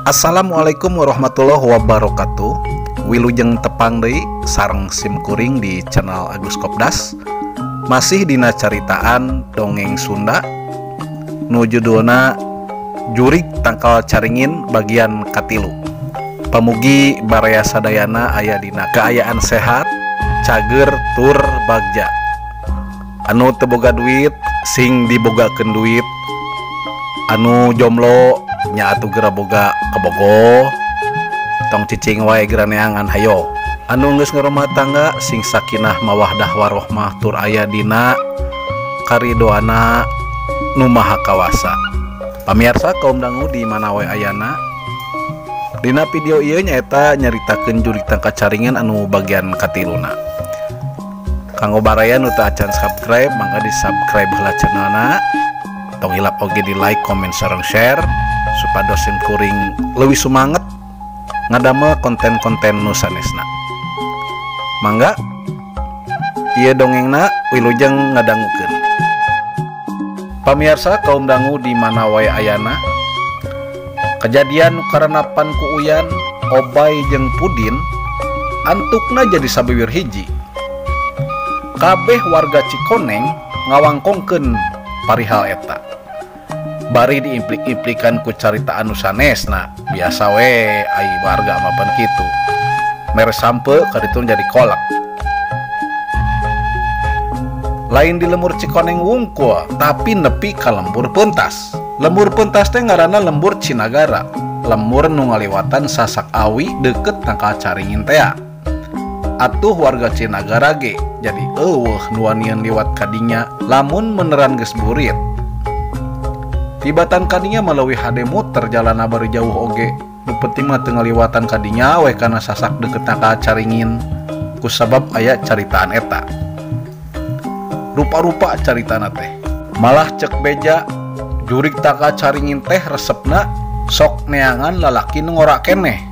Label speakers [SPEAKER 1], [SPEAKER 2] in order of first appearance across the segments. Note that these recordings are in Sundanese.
[SPEAKER 1] Assalamualaikum warahmatullahi wabarakatuh. Wilujeng tepang deui sareng sim kuring di channel Agus Kopdas. Masih dina caritaan dongeng Sunda nu judulna Jurig Tangkal Caringin bagian katilu. Pamugi baraya sadayana aya dina kaayaan sehat, cager tur bagja. Anu teu boga duit sing dibogakeun duit. Anu jomblo nya atuh geura boga kabogoh, tong cicing wae geura neangan hayo. Anu geus ngarumah tangga sing sakinah mawaddah warohmah tur aya dina karidoana nu maha kawasa. Pamirsa kaum dangu di mana wae ayana, dina video ieu nyaeta nyaritakeun Jurig Tangkal Caringin anu bagian katiluna. Kanggo baraya nu teu acan subscribe mangga di subscribe heula channelna. Tong hilap oge di like, comment, sareng share supados sim kuring leuwih sumanget ngadamel konten-konten nu sanesna. Mangga ieu dongengna wilujeng ngadangukeun. Pamirsa kaum dangu di mana wae ayana, kejadian nu karenapan ku Uyan, Obay jeung Pudin antukna jadi sabiwir hiji. Kabeh warga Cikoneng ngawangkongkeun parihal eta. Bari diimplik-implikan ku carita anu sanesna, biasa we ai warga mapan kitu. Mere sampe kaditu jadi kolak. Lain di lembur Cikoneng wungkul, tapi nepi ka lembur Pentas. Lembur Pentas teh ngaranna lembur Cinagara, lembur nu ngaliwatan sasak awi deket Tangkal Caringin tea. Atuh warga Cinagara ge jadi eueuh nu wanian liwat kadinya lamun meneran geus burit. Tibatan kadinya melalui hade muter jalana bari jauh oge. Nu penting mah teu ngaliwatan kadinya we kana sasak deket Tangkal Caringin. Kusabab aya caritaan eta. Rupa-rupa caritana teh. Malah cek beja Jurig Tangkal Caringin teh resepna sok neangan lalaki nu ngora keneh.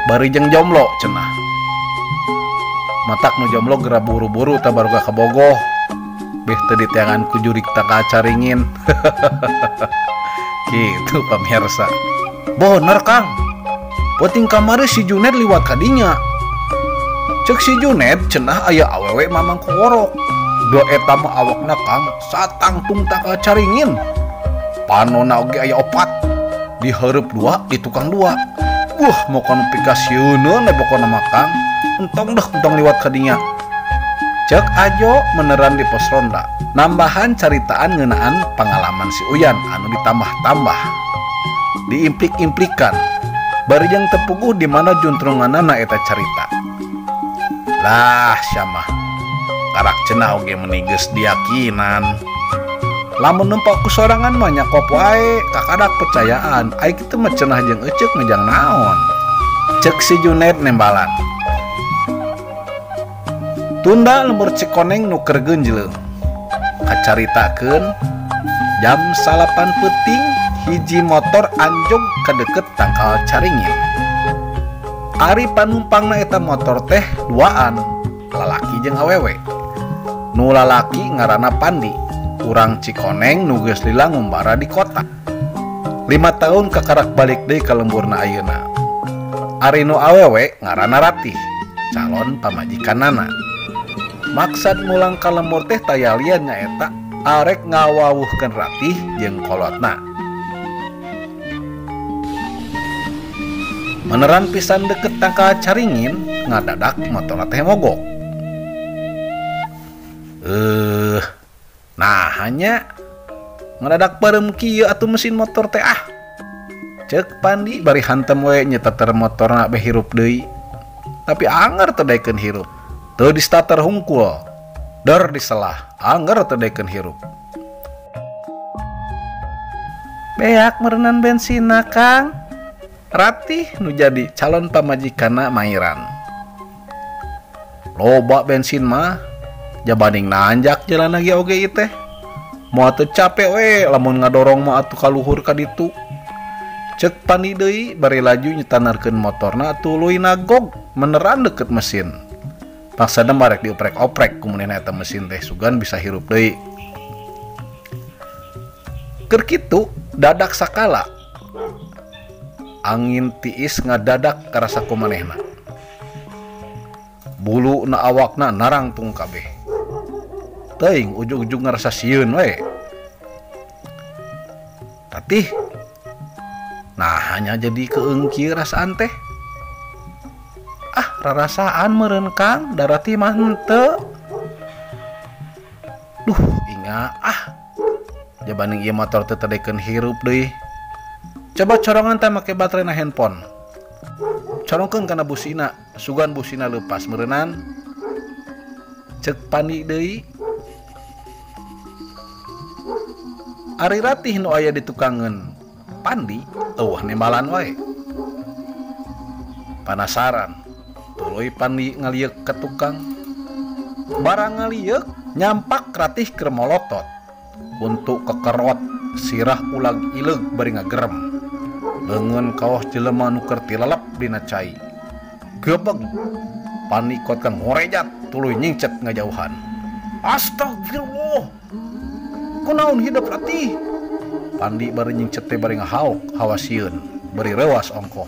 [SPEAKER 1] Bari jeung jomblo cenah. Matak nu jomblo geura buru-buru tah baruga kabogoh. Beh teu diteangan ku Jurig Tangkal Caringin. Gitu pamirsa. Bener Kang. Peuting kamari si Juned liwat kadinya. Cek si Juned cenah aya awewe mamang koworok. Do eta mah awakna Kang satangtung Tangkal Caringin. Panona oge aya opat. Di hareup dua, di tukang dua. Wah, mau kono pikasieuneun pokona mah Kang. Entong dah entong liwat kadinya. Cek Ajo meneran di pos ronda. Nambahan caritaan ngeunaan pengalaman si Uyan anu ditambah-tambah. Diimplik-implikan. Bari jeung tepuguh di mana juntrunganana eta carita. Lah siamah. Karak cenah oge meuni geus diyakinan. Lamun nempak ku sorangan mah nyakop wae, kakadak percayaan. Ai kitu mah cenah jeung eceuk ngejang naon. Cek si Juned nembalan. Tunda lembur Cikoneng nu keur geunjleung. Kacaritakeun jam 9 peuting hiji motor anjog ka deket Tangkal Caringin. Ari panumpangna eta motor teh duaan, lalaki jeung awewe. Nu lalaki ngaranna Pandi, urang Cikoneng nu geus lila ngumbara di kota. 5 tahun kakarak balik deui ka lemburna ayeuna. Ari nu awewe ngaranna Ratih, calon pamajikanana. Maksad mulang ka lembur teh tayalian nyaeta arek ngawawuhkeun Ratih jeung kolotna. Meneran pisan deket Tangkal Caringin ngadadak motorna teh mogok. Nah hanya ngadadak parem kieu atuh mesin motor teh ah. Cek Pandi bari hantem we nyeteter motorna beh hirup deui. Tapi anger teu daekeun hirup. Teu di starter hungkul, der diselah, anger teu daekeun hirup. Beak meureunan bensinna Kang. Ratih nu jadi calon pamajikanna mairan. Loba bensin mah jabanding nanjak jalan lagi oge ieu teh. Moal teu capek we lamun ngadorong mah atuh ka luhur ka ditu. Cek Pandi deui bari laju nyetanarkeun motorna tuluy nagog meneran deket mesin. Paksana marek dioprek-oprek kumunehna eta mesin teh sugan bisa hirup deui. Keur kitu dadak sakala. Angin tiis ngadadak karasa ku manehna. Bulu na awakna narangtung kabeh. Teuing ujug-ujug ngarasa sieun we. Ratih, nah hanya jadi keung kieu rasaan teh. Ah, rarasaan meureun Kang, da Ratih mah henteu. Duh, inga ah. Jabaning ieu motor teu tadekeun hirup deui. Coba corongan teh make baterena handphone. Corongkeun kana busina, sugan busina leupas meureunan. Ceuk Pandi deui. Ari Ratih nu aya di tukangeun Pandi eueuh nembalan wae. Panasaran, tuluy Pandi ngalieuk ka tukang. Barang ngalieuk nyampak Ratih keur molotot. Untuk kekerot sirah ulag ileug bari ngagerem. Leungeun kaoh jelema nu keur tilelep dina cai. Gebeg Pandi kotkan ngorejat tuluy nyingcet ngajauhan. Astagfirullah. Kunaon hidup Ratih? Pandi bari nyingcet teh bari ngahaok hawa sieun, bari reuas ongkoh.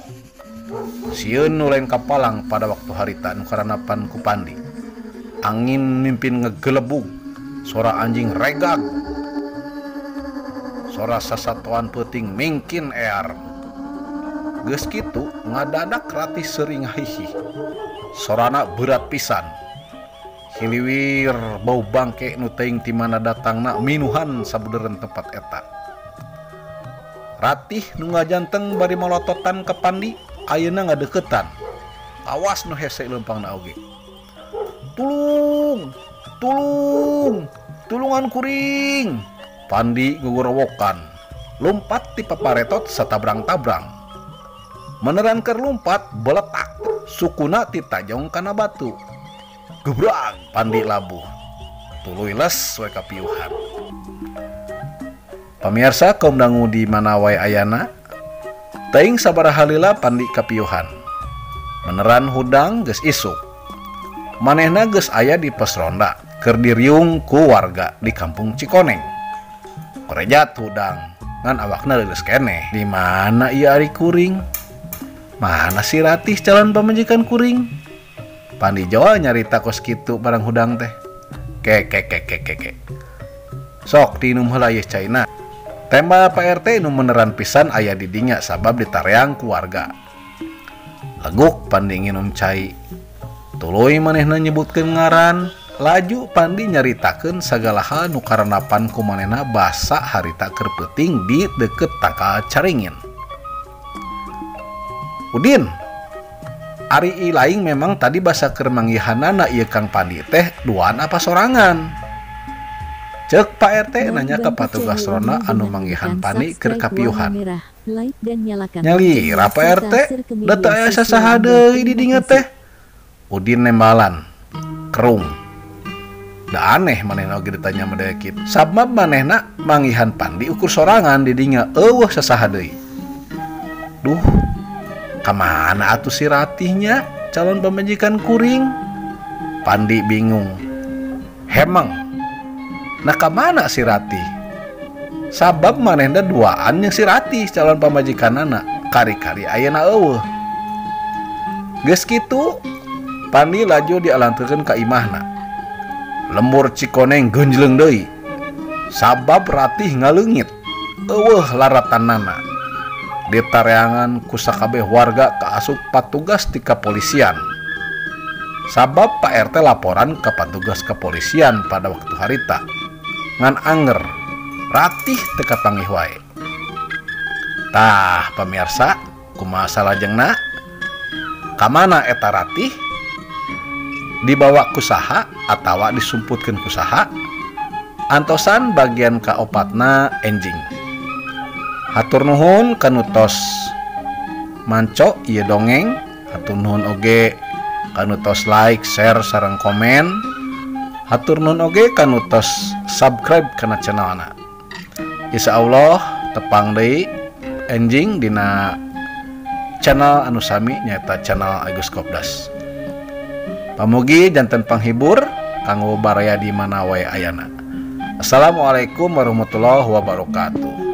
[SPEAKER 1] Sieun nu lain kapalang pada waktu harita nu karanapan ku Pandi. Angin mimpin ngegelebug, sora anjing regag, sora sasatoan peuting mingkin ear. Geus kitu ngadadak Ratih seuring ngahihih. Sorana berat pisan. Hiliwir bau bangke nu teuing ti mana datangna minuhan sabudeureun tempat eta. Ratih nu ngajanteng bari molototan ka Pandi ayeuna ngadeukeutan. Awas nu hese leumpangna oge. Tulung, tulung, tulungan kuring. Pandi ngugorowokan, lumpat ti paparetot satabrang-tabrang. Meneran keur lumpat beletak, sukuna titajong kana batu. Gebrang Pandi labuh, tuluy les we kapiuhan. Pamirsa kaum dangu di mana wae ayana, teuing sabaraha lila Pandi kapiuhan. Meneran hudang geus isuk. Manehna geus aya di pos ronda keur diriung ku warga di kampung Cikoneng. Korejat hudang ngan awakna leuleus keneh. Di mana ieu ari kuring? Mana si Ratih calon pamajikan kuring? Pandi Jawa nyarita kos kitu barang hudang teh. Ke ke ke ke ke ke. Sok diinum heula yeuh caina. Tembal Pak RT nu meneran pisan aya di dinya sabab ditareang ku warga. Leguk Pandi nginum cai. Tuluy manehna nyebutkeun ngaran, laju Pandi nyaritakeun sagala hal nu karanapan ku manehna basa harita keur peuting di deukeut tangkal caringin. Udin, ari ilaing memang tadi basa keur manggihanana ieu Kang Pandi teh duaan apa sorangan? Ceuk Pak RT nanya ke patugas ronda anu manggihan Pandi keur kapiuhan. Nyalira Pak RT, da teu aya sasaha deui di dinya teh. Udin nembalan, kerung. Da aneh manehna oge ditanya mah kitu. Sabab manehna manggihan Pandi ukur sorangan di dinya eueuh sasaha deui. Duh, kamana atuh si Ratihnya calon pamajikan kuring? Pandi bingung. Hemeng. Nah kamana si Ratih? Sabab manehna duaan jeung si Ratih calon pamajikanana, kari-kari ayeuna eueuh. Geus kitu Pandi laju dialanturkeun ka imahna. Lembur Cikoneng genjleung deui. Sabab Ratih ngaleungit, eueuh laratanana. Ditareangan ku sakabeh warga kaasup patugas ti kapolisian. Sabab Pak RT laporan ke patugas kepolisian pada waktu harita. Ngan anger, Ratih teu kapanggih wae. Tah pamirsa, kumaha salajengna? Kamana eta Ratih? Dibawa ku saha atawa disumputkeun ku saha? Antosan bagian kaopatna enjing. Hatur nuhun kanu tos manco ieu dongeng, hatur nuhun oge kanu tos like, share sareng komen. Hatur nuhun oge kanu tos subscribe kana channelna. Insyaallah tepang deui enjing dina channel anu sami nyaeta channel Agus Kopdas. Pamugi janten panghibur kanggo baraya di mana wae ayana. Assalamualaikum warahmatullahi wabarakatuh.